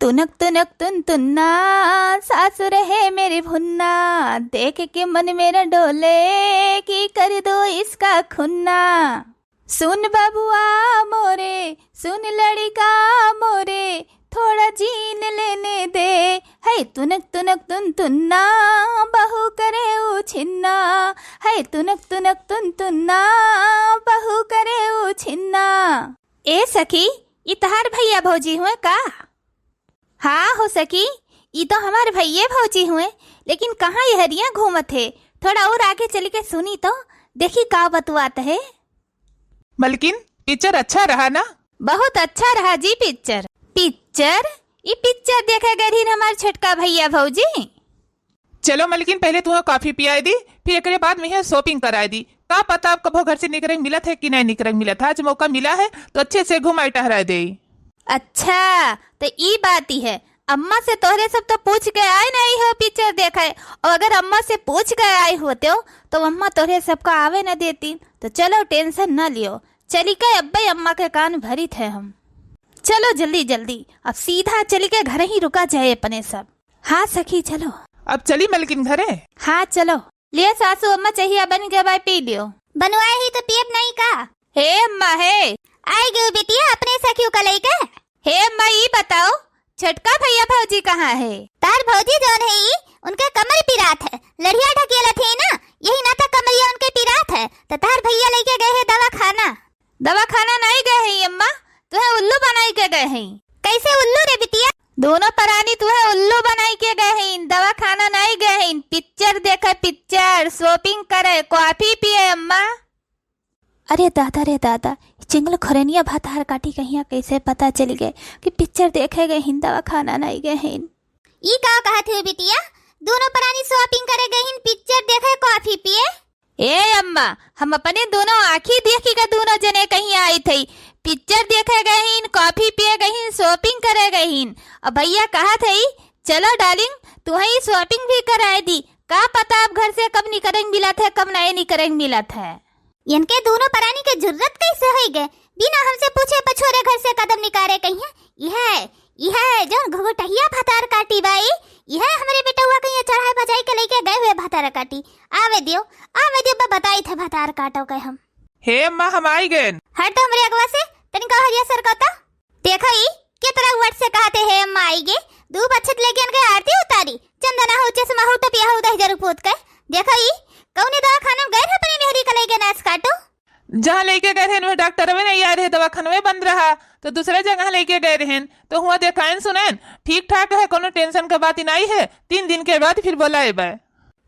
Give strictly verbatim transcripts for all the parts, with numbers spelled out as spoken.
तुनक तुनक तुन तुन्ना, सासुर है मेरी भुन्ना, देख के मन मेरा डोले कि कर दो इसका खुन्ना। सुन बबुआ मोरे, सुन लड़िका मोरे, थोड़ा जीन लेने दे। है तुनक तुनक तुन तुन्ना, बहू करे ऊ छिन्ना। है तुनक तुनक तुन तुन्ना, बहू करे ऊ छिन्ना। ए सखी, ई तहार भइया भौजी हुए का? हाँ हो सखी, ई तो हमार भइये भौजी हुए, लेकिन कहाँ यहरिया घूमत है? थोड़ा और आगे चल के सुनी तो, देखी का बतुआत है। मलकिन, पिक्चर अच्छा रहा ना? बहुत अच्छा रहा जी पिक्चर। पिक्चर? ई पिक्चर देखे गए रहीन हमार छोटका भइया भौजी। चलो मलकिन, पहले तुहें कॉफी पियाए दी, फिर एकरे बाद में shopping कराए दी। का पता अब कबो घर से निकरे मिलत है कि नहीं निकरे मिलत है। आज मौका मिला है तो अच्छे से घुमाए टहराए दे। अच्छा, तो ई बात ही है। अम्मा से तोहरे सब तो पूछ के आए नहीं हो पिक्चर देखे, और अगर अम्मा से पूछ के आए होते हो तो अम्मा तोहरे सबका आवे न देती। तो चलो tension न लियो, चली के अब्बे अम्मा के कान भरी थे हम। चलो जल्दी जल्दी, अब सीधा चली के घर ही रुका जाए अपने सब। हाँ सखी, चलो। अब चली मलकिन घरे? हाँ, चलो। लियो सासू अम्मा, चहिया बन गए बाय, पी लियो। बनवाए ही तो पियब नहीं का? हे अम्मा, हे। आइ गयो बिटिया अपने सखियों का लइके। हे अम्मा, ई बताओ, छोटका भइया भौजी कहाँ है? तार भौजी जौन है ई, उनके कमर पिरात है, लड़िया ढकेलत है ना, यही नाता कमरिया उनके पिरात है, तो तार भइया लइके गए है दवाखाना। दवाखाना नाई गए हैं अम्मा, तुहे उल्लू बनाई के गए हैं। कैसे उल्लू रे बिटिया? दोनों परानी तुहे उल्लू बनाई के गए हैं, दवाखाना नाई गए हैं, पिक्चर देखे, पिक्चर, shopping करे, कॉफी पिए अम्मा। अरे दादा रे दादा, चिंगल खोरेनिया भतार काटी कहिया कैसे पता चल गए कि पिक्चर देखे गए हैं, दवाखाना नाई गए हैं। ई का कहत हो बिटिया? दोनों परानी shopping करे गए हैं, पिक्चर देखे, कॉफी पिए। ए अम्मा, हम अपने दोनों आँखी देखी के दोनों जने कहीं आई थई। पिक्चर देखे गए हीन, कॉफी पिए गए हीन, shopping करे गए हीन। अब भइया कहत हई, "चलो darling, तुहई shopping भी कराए दी।" का पता अब घर से कब निकरेंग मिलत है, कब नहीं निकरेंग मिलत है। इनके दोनों परानी के जुर्रत कैसे होई गए, बिना हमसे पूछे पछोरे घर से कदम निकारे कहिया। यह इहे जौन घुघुटहिया भतार काटी बाई, इहे हमरे बेटउआ कहिया चढ़ाई भजाई के लइके गए हुए भतार काटी। आवे दियो, आवे दियो, बा बताई थे भतार काटो के हम। हे अम्मा, हम आई गएन। हट तो हमरे अगवा से, तनिका हरिया सरकता। देखो ई, के तरह वट से कहते हे अम्मा आई गे, दू बच्छत लेके इनके आरती उतारी, चंदना हो, चश्मा हो, टपिया हो, दही जरू पोत के। देखो ई, कौने दवाखाना में गए रहे अपने मेहरी का लइके नास काटो। जहाँ लइके गए रहेन, वह डॉक्टरवे नहीं आए रहे, दवाखानवे बंद रहा, तो दूसरे जगह लइके गए रहेन, तो हुआ देखाएन सुनेन, ठीक ठाक है, कोनो tension का बात ही नहीं है। तीन दिन के बाद फिर बोलाए बा।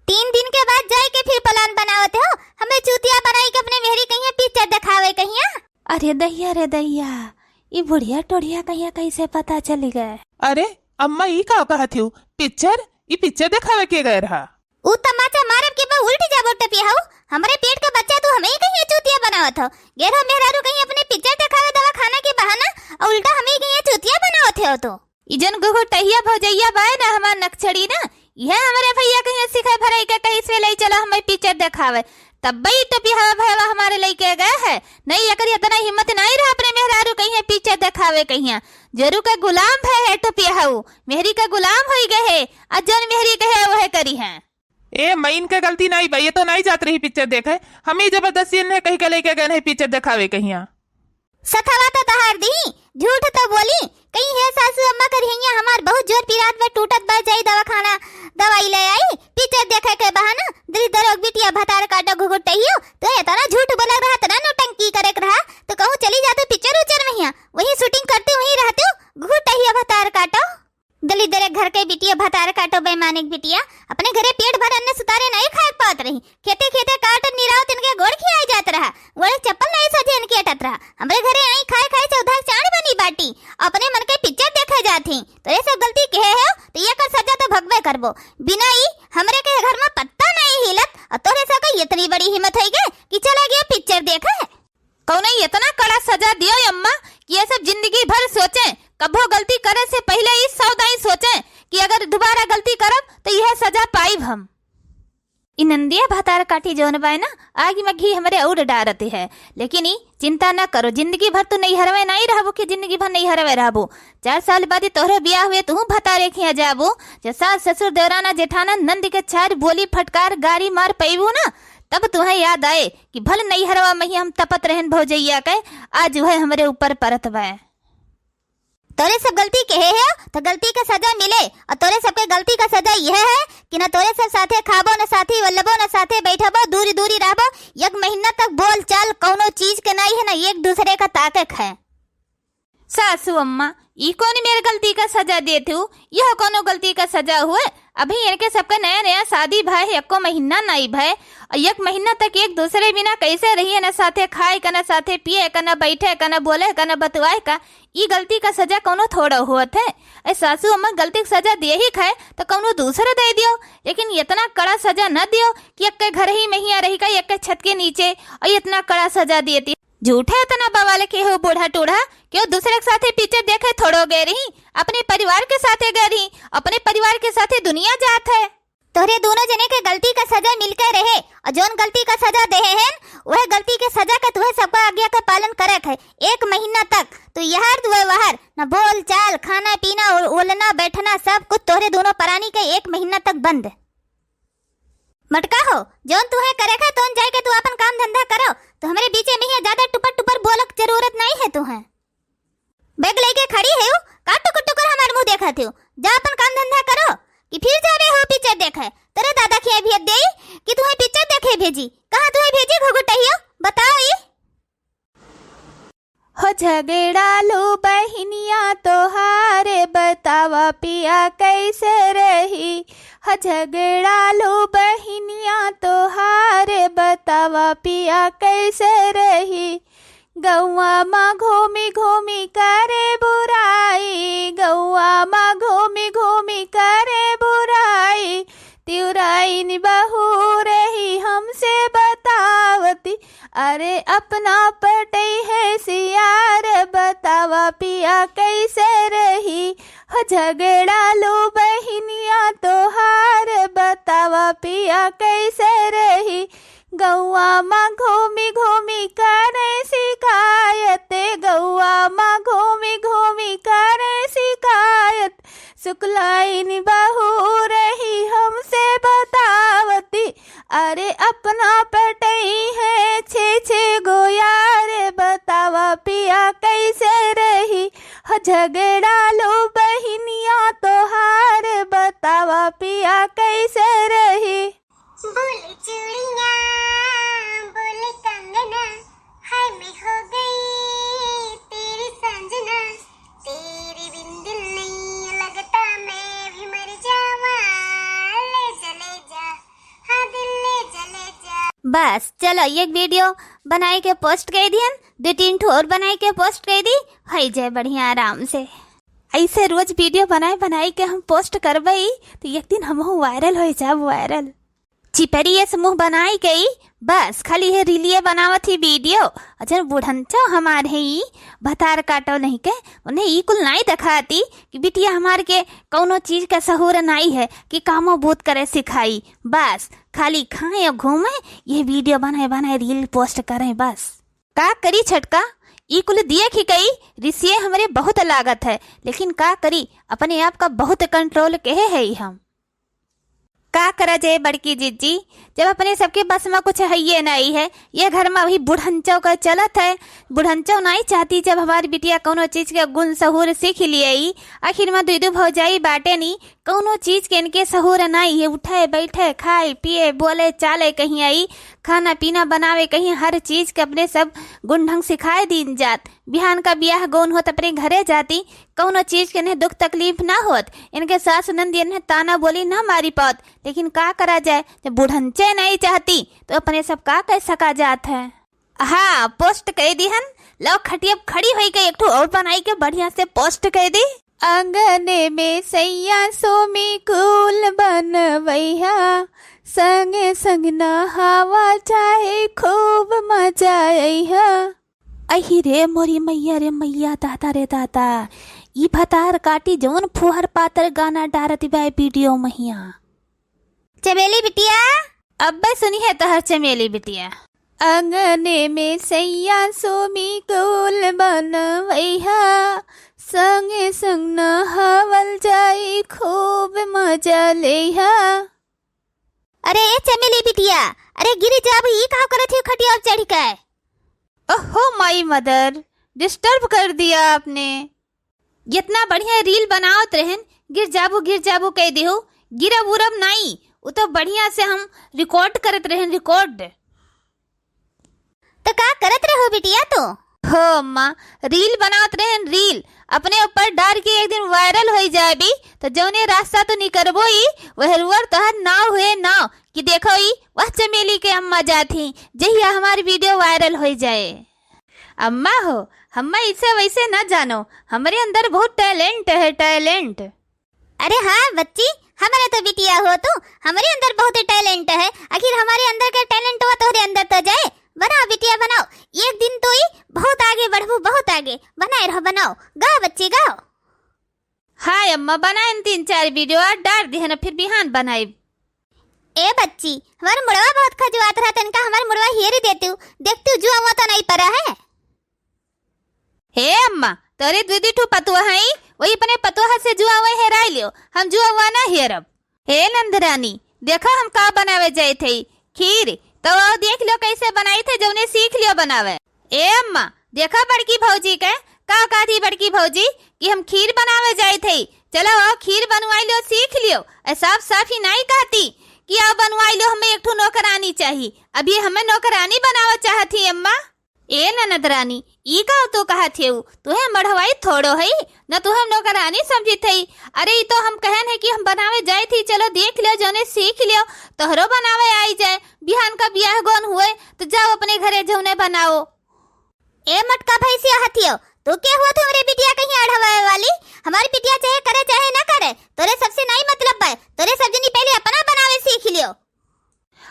तीन दिन के बाद जाए के फिर plan बनावत हो, हमें चूतिया बनाई के अपने मेहरी कहिया पिक्चर देखावे कहिया। अरे दैया रे दैया, ई बुढ़िया टोढ़िया कहिया कैसे पता चली गए? अरे अम्मा, ई का कहत हो? पिक्चर? ई पिक्चर देखावे के गए रहा? ऊ तमाचा मारब के बा उल्ट जाबो टपिया हऊ। हमरे पेट के बच्चा तू हमें ही कहिया चूतिया बनावत हो। गेरहो मेहरारू कहीं अपने पिक्चर देखावे दवाखाना के बहाना, और उल्टा हमें ही कहिया चूतिया बनावत हो तू। ई जन घुघुटहिया भौजैया बाय ना हमार नक्सड़ी ना, इहे हमरे भइया कहिया सिखाए भराई के कहीं से ले चलो हमें पिक्चर देखावे। तब बई टपिया हवा भयवा हमारे लइके गए है। नहीं, एकर इतना हिम्मत नहीं रहा अपने मेहरारू कहिया पिक्चर देखावे कहिया। जरू के गुलाम भय है टपिया हऊ, मेहरी के गुलाम होई गए है, आ जन मेहरी कहे वह करी है। ए, मईन के गलती नाई बा, ये तो नाई जात रही पिक्चर देखे। हम ही जबरदस्ती इन्हें कही के लेके गए नहीं पिक्चर देखावे कहिया। सथवा तो तहार दी, झूठ तो बोली। कहीं हे सासू अम्मा करिहैया हमार बहुत जोर पिरात बा, टूटत बा, जाई दवाखाना दवाई ले आई। पिक्चर देखे के बहाना दली दरोग बिटिया भतार काटो घुघुटहियो। तो इतना झूठ बोले रहा, इतना नौटंकी करे के रहा, तो कहूँ चली जाते पिक्चर उच्चर में हिया, वहीं shooting करते वहीं रहते घुघुटहियो भतार काटो। दलिद्दरे घर के बिटिया, भतार काटो बेईमानिक बिटिया, अपने घरे पेट भर अन्न सुतारे नहीं खाए पावत रही। खेते खेते काट निरावत इनके गोड़ खियाए जात रहा, गोड़े चप्पल नहीं सोझे इनके अटत रहा। हमरे घरे आई खाए खाए चौदह चांद बनी बाटी, अपने मन के पिक्चर देखे जात ही। तो ये सब गलती कहे हो तो ये कर सजा तो भगबे करबो। बिना ई हमरे के घर में पत्ता नहीं हिलत और तोरे सब के इतनी बड़ी हिम्मत होई गए कि चला गया पिक्चर देखे। कौनो इतना कड़ा सजा दियो अम्मा कि ये सब जिंदगी भर सोचें, कभो गलती करे से पहिले ई सौ दाई सोचें कि अगर दोबारा गलती करब तो यह सजा पाइब हम। ई नंदिया भतार काटी जौन बाय ना, आगी में घी हमरे और डारत है। लेकिन ई चिंता न करो, जिंदगी भर तू नैहरवे नाई रहबो कि जिंदगी भर नैहरवे रहबो। चार साल बाद तोहरो बियाह हुए, तू भतारे खिया जाबो। जब सास, ससुर, देवराना, जेठाना, नंद के चार बोली फटकार, गारी मार पैबू ना, तब तुहें याद आए कि भल नैहरवा में ही हम तपत रहन भौजैया के, आज वह हमरे ऊपर परत बाय। तोरे सब गलती केहे है, तो गलती के सजा मिले। और तोरे सबके गलती का सजा यह है कि ना तोरे सब साथे खाबो, ना साथे वल्लबो, ना साथे बैठबो, दूरी दूरी रहबो। एक महीना तक बोल चाल कौनो चीज के नाई है, ना एक दूसरे का ताकक है। सासू अम्मा, ई कौन मेरे गलती का सजा देत हो? यह कौनो गलती का सजा हुए? अभी इनके सबके नया नया शादी भय है, एको महीना नाई भय, और एक महीना तक एक दूसरे बिना कैसे रही है, ना साथे खाए का, ना साथे पिए का, ना बैठे का, ना बोले का, ना बतुआए का। ई गलती का सजा कौनो थोड़ा होत है? ए सासू अम्मा, गलती का सजा दे ही खाए तो कौनो दूसरा दे दियो, लेकिन इतना कड़ा सजा न दियो कि एक के घर ही में हिया रही का, एक के छत के नीचे, और इतना कड़ा सजा देती। झूठे इतना बवाल के हो बूढ़ा टूढ़ा, क्यों दूसरे के साथे पिक्चर देखे थोड़ो गए रही, अपने परिवार के साथे गए रही, अपने परिवार के साथे दुनिया जात है। तोहरे दोनों जने के गलती का सजा मिलके रहे, और जौन गलती का सजा देहे हैं, वह गलती के सजा के तुहे सबका आज्ञा का पालन करे के है। एक महीना तक तू यहर दुए वहर, न बोल चाल, खाना पीना, उ-, उलना बैठना, सब कुछ तोहरे दोनों परानी के एक महीना तक बंद। मटका हो, जौन तुहे करे के, तौन जाए के तू अपन काम धंधा करो। तो हमरे बीचे में ही ज्यादा टुपर टुपर बोलक जरूरत नहीं है तुहे। बैग लेके खड़ी है, का टुकुर टुकुर हमार मुंह देखत हो? जा अपन काम धंधा करो, कि फिर जाबे हो पिक्चर देखे। तेरे दादा खिया भेज देई कि तुहे पिक्चर देखे भेजी। कहाँ तुहे भेजी घुघुटहियो? बताओ ई। हो झगड़ालू बहिनिया तोहार, बतावा पिया कैसे रही। हो झगड़ालू बहिनिया तोहार, बतावा पिया कैसे रही। गौआ मा घूमी घूमी करे बुराई, गौआ मा घूमी घूमी करे बुराई। तिउराइन बहू रही हमसे बतावती, अरे अपना पटई है सियार, बतावा पिया कैसे रही। हो झगड़ालू बहिनिया तोहार, बतावा पिया कैसे रही। गौआ मा घूमी घूमी करे शिकायत, गौआ मा घूमी घूमी करे शिकायत। शुक्लाइन बहू रही हमसे बतावती, अरे अपना पटई है छे छे गो यार, बतावा पिया कैसे रही। हो झगड़ालू बहिनिया तोहार, बतावा पिया कैसे रही। बोले चूड़िया, बोले कंगना, हाय मैं हो गई तेरी सांजना, तेरे बिन दिल नहीं लगता, मैं भी मर जावा, ले जा, ले जा, हाँ दिल ले जा, ले जा। बस, चलो, एक वीडियो बनाई के पोस्ट कर दिहन, दो तीन ठो और बनाई के पोस्ट कर दी, होई जाए बढ़िया आराम से। ऐसे रोज वीडियो बनाए बनाए के हम पोस्ट करबई, तो एक दिन हमहू वायरल हो जाब, वायरल। चिपरी ये समूह बनाई गई, बस खाली ये रीलिए बनावत ही वीडियो। अजर बुढ़नचो हमार है ई, भतार काटो नहीं के, उन्हें ई कुल नाई दिखाती कि बिटिया हमार के कौनो चीज का सहूर नाई है कि कामो बूत करे सिखाई। बस खाली खाए और घूमे, ये वीडियो बनाए बनाए रील पोस्ट करें बस। का करी छटका, ई कुल दिए खिकई रिसिए हमरे बहुत लागत है, लेकिन का करी, अपने आप का बहुत कंट्रोल केहे है ई हम। का करा जाए बड़की जिज्जी, जब अपने सबके बस में कुछ हइये नाई है, ये घर में अभी बुढ़ंचो का चलत है। बुढ़ंचो नाई चाहती जब हमारी बिटिया कौनो चीज के गुण सहूर सीख लिए, आखिर में दुई दो भौजाई बाटे नी, कौनो चीज के इनके सहूर नाई है, उठे, बैठे, खाए, पिए, बोले, चाले कहीं आई, खाना पीना बनावे कहीं, हर चीज के अपने सब गुण ढंग सिखाए दीन जात। बिहान का बियाह गौन होत अपने घरे जाती, कौनो चीज के इन्हें दुख तकलीफ ना होत, इनके सास नंद इन्हें ताना बोली ना मारी पावत। लेकिन का करा जाए, जब बुढ़नचे नहीं चाहती तो अपने सब का कर सका जात है। हाँ, पोस्ट कह दी हन। लो खटिया खड़ी होई के एक ठो और बनाई के बढ़िया से पोस्ट कह दी। आंगने में सैया सोमी कुल बनवैया, संगे संग नहावा चाहे खूब मजा अइहा। अही रे मोरी मैया रे मैया, दादा रे दादा, ई भतार काटी जौन फुहर पातर गाना डारत बा वीडियो महिया। चमेली बिटिया, अब्बे सुनिहे तोहर चमेली बिटिया। अंगने में सैया सोमी गोल बनवैहा, संगे संग नहावल जाई, खूब मजा लेहा। अरे ए चमेली बिटिया, अरे गिरी जाबू, ई का करत हियो खटिया पर चढ़ि के? ओहो my mother, disturb कर दिया आपने। इतना बढ़िया reel बनावत रहन, गिर जाबू, गिर जाबू कह देहु। गिरब उरब नाई, उ तो बढ़िया से हम record करत रहन, record। तो का करत रहो बिटिया तू? हो अम्मा, reel बनावत रहन, reel। अपने ऊपर डार के एक दिन viral होई जाबी, तो जौने रास्ता तू निकरबो ई, वह रुअर तोहर नाव हुए नाव कि देखो ई, वह चमेली के अम्मा जात ही, जहिया हमार video viral होई जाए। अम्मा हो, अम्मा इसे वैसे ना जानो, हमरे अंदर बहुत talent है, talent। अरे हाँ बच्ची, हमरे तो बिटिया हो तू, हमरे अंदर बहुत talent है। आखिर हमरे अंदर के talent हुआ तोहरे अंदर तो जाए। बनाओ बिटिया बनाओ, एक दिन तो ई बहुत आगे बढ़बू, बहुत आगे। बनाए रहो, बनाओ, गाओ बच्ची गाओ। हाँ अम्मा, बनाए तीन चार video और डार दिहन, फिर बिहान बनाइब। ए बच्ची, हमार मुड़वा बहुत खजुआत रहा, तनका हमार मुड़वा हेरी देतू, देखतू जुआ हुआ तो नहीं पड़ा है। हे अम्मा, तोरे दीदी ठू पतुआ हई, वही अपने पतुआ से जुआ हुआ हेराई लियो, हम जुआ हुआ ना हेरब। हे नंदरानी, देखा हम का बनावे जाइत हई, खीर। तो आओ देख लियो कैसे बनाइत है, जौने सीख लियो बनावे। ए अम्मा, देखा बड़की भौजी के, का कहती बड़की भौजी कि हम खीर बनावे जाइत हई। चलो आओ खीर बनवाई लियो, सीख लियो। ए साफ साफ ही नाई कहती कि आओ बनवाई लियो, हमें एक ठो नौकरानी चाही। अभी हमें नौकरानी बनावे चाहत ही अम्मा। ए ननद रानी, ई का तू कहत हेऊ? तुहे मढ़वाई थोड़ो हई, न तुहे हम नौकरानी समझित हई। अरे, ई तो हम कहन है कि हम बनावे जाइत ही, चलो देख लियो, जौने सीख लियो, तोहरो बनावे आई जाए। बिहान का बियाह गौन हुए, तो जाओ अपने घरे जौने बनाओ। ए मोटका भैंसिया हथियो, तू के हुआ तू हमरे बिटिया कहीं अढ़वावे वाली? हमारी बिटिया चाहे करे चाहे ना करे, तोरे सबसे नाई मतलब बा। तोरे सब जनी पहले अपना बनावे सीख लियो।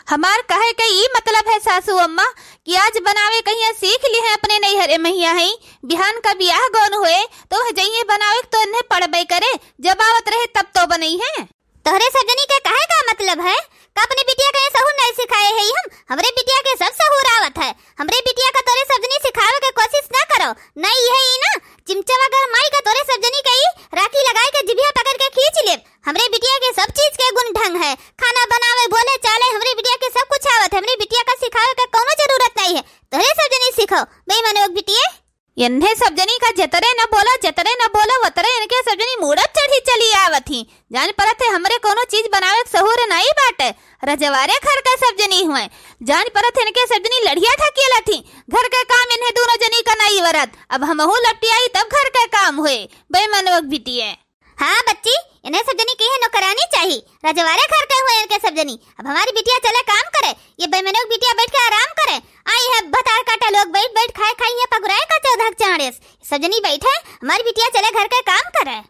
हमार कहे के ई मतलब है सासू अम्मा कि आज बनावे कहिया सीख ली है अपने नैहरे महिया है, बिहान का बियाह गौन होए तो वह जइए बनावे तो इन्हें पड़बे करे, जब आवत रहे तब तो बनई है। तोहरे सब जनी के कहे का मतलब है? का अपने बिटिया के सहूर नहीं सिखाए है हम? हमरे बिटिया के सब सहूर आवत है। हमरे बिटिया का तोरे सब जनी सिखावे के कोशिश ना करो। नहीं है ई ना, चिमचवा घर माई का तोरे सब जनी के ई राखी लगाए के जिभिया पकड़ के खींच लेब। हमरे बिटिया के सब चीज के गुण ढंग है, खाना बनावे, बोले, चाले, हमरे बिटिया के सब कुछ आवत है। हमरे बिटिया का सिखावे के कौनो जरूरत नहीं है। तोहरे सब जनी सिखाओ, बेईमानोक बिटिए। इन्हें सब जनी का जतरे न बोला, जतरे न बोला, वतरे इनके सब जनी मूड़त चढ़ी चली आवत ही। जान परत है हमरे कौनो चीज बनावे के सहूर नहीं बाटे। रजवारे घर के सब जनी हुए। जान परत है इनके सब जनी लड़िया ढकेलत ही। घर के काम इन्हें दोनों जनी का नहीं वरत। अब हमहू लपटी आई तब घर के काम हुए। बेईमानोक बिटिए। हाँ बच्ची, इन्हें सब जनी की है नौकरानी चाही। रजवारे घर के हुए इनके सब जनी। अब हमारी बिटिया चले काम करे, ये बेईमानोक बिटिया बैठ के आराम करे। आई है भतार काटा लोग बैठ बैठ खाए खाई है पगुराए का चौदह चाड़ेस। सब जनी बैठे, हमारी बिटिया चले घर के काम करे।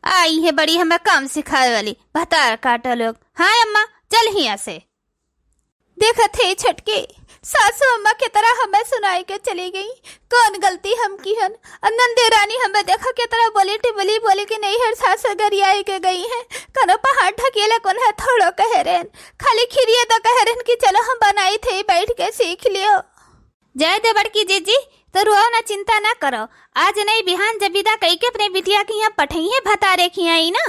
आई है बड़ी हमें काम सिखाए वाली भतार काटा लोग। हाँ अम्मा, चल हिया से। देखत है छोटके, सासू अम्मा के तरह हमें सुनाई के चली गई। कौन गलती हम की हन? और नंदे रानी हमें देखा के तरह बोली टिबली बोली कि नैहर सासू गरियाई के गई है। कनो पहाड़ ढकेले कौन है थोड़ो कह रहे हैं। खाली खिरिए तो कह रहे हैं कि चलो हम बनाई थे बैठ के सीख लियो। जाए दे बड़की जीजी, तो रुआओ ना, चिंता ना करो। आज नहीं बिहान जब विदा कई के अपने बिटिया के यहाँ पठई है भतारे के यहाँ आई ना,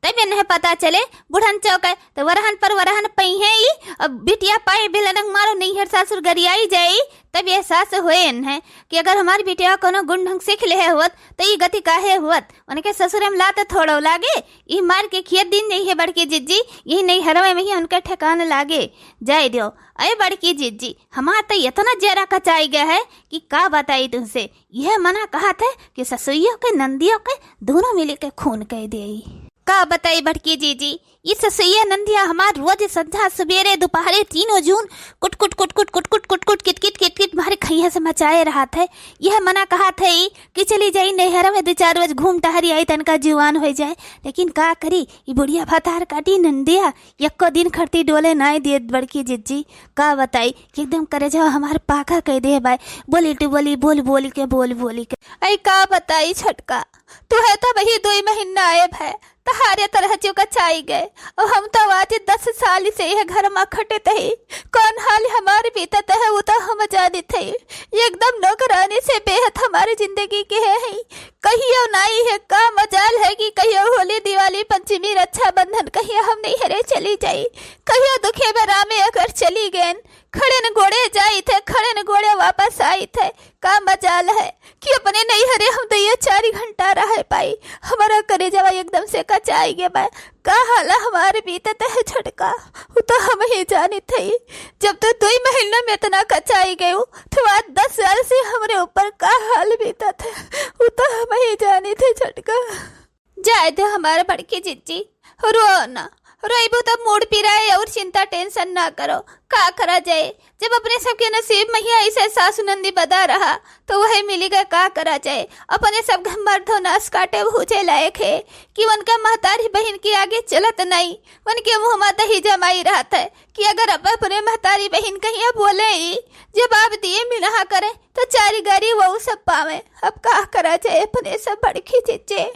तब इन्हें पता चले बुढ़न चौके तो वरहन पर वरहन पई है ई। अब बिटिया पाए बिलनक मारो नैहर सासुर गरियाई जाई, तब एहसास होए इन्हें कि अगर हमारी बिटिया कोनो गुण ढंग सीख ले होत तो ई गति काहे होत। उनके ससुरे में लात थोड़ो लागे, ई मार के खियत दिन जइहे बड़की जीजी, यही नैहरवे में ही उनके ठिकान लागे। जाए दियो, अरे बड़की जीजी, हमार तो इतना जरा कचाई गया है कि का बताई तुमसे। यह मना कहत है कि ससुइयों के नंदियों के दोनों मिली के खून कह देई। का बताई बड़की जीजी, ई ससुइया नंदिया हमार रोज संझा सुबेरे दोपहरे तीनों जून कुट कुट कुट कुट कुट कुट कुट कुट किट किट किट किट मारे खैया से मचाए रहत है। यह मना कहत है ई कि चली जाई नैहर में दो चार रोज घूम टहरी आई तनका जुआन हो जाए। लेकिन का करी, ई बुढ़िया भतार काटी नंदिया यक्को दिन खरती डोले नाई देत बड़की जिज्जी। का बताई कि एकदम करेजवा हमार पाका कह दे बाय। बोली टू बोली बोल बोली के बोल बोली के। ऐ का बताई छोटका, तू है तो वही दुई महीना आए भय, तहारे तरह जो कचाई गए। और हम तो आज दस साल से यह घर मा खटत ही। कौन हाल हमार बीतत है, वो तो हम जानित ही। एकदम नौकरानी से बेहद हमारी जिंदगी के है ही। कहियो नाई है का मजाल है कि कहियो होली, दिवाली, पंचमी, रक्षाबंधन कहियो हम नैहरे चली जाई। कहियो दुखे बेरामे अगर चली गएन, खड़े न गोड़े जाइत है, खड़े न गोड़े वापस आइत है। का मजाल है कि अपने नैहरे हम दुइयो चारि घंटा रह पाई। हमारा करेजवा एकदम से कचाई गए बा। का हाल हमार बीतत है छोटका, वो तो हम ही जानित है। जब तो दुई महीना में इतना कचाई गए, तो आज दस साल से हमरे ऊपर का हाल बीतत है, वो तो हम ही जानित है छोटका। जाए दे हमार बड़की जिज्जी, रो ना, रोइबू तब मूड पिराए और चिंता tension ना करो। का करा जाए, जब अपने सबके नसीब में ही ऐसे सासु नंदी बदा रहा, तो वही मिली गए, का करा जाए। अपने सब घर मर्दो नास काटे भूजे लायक है कि उनका महतारी बहिन के आगे चलत नहीं, उनके मुँह मा दही जमाई रहत है कि अगर अब अपने महतारी बहिन कहिया बोले ही, जवाब दिए मिनहा करे, तो चारी गारी वो सब पावे। अब का करा जाए अपने सब बड़की जिज्जे।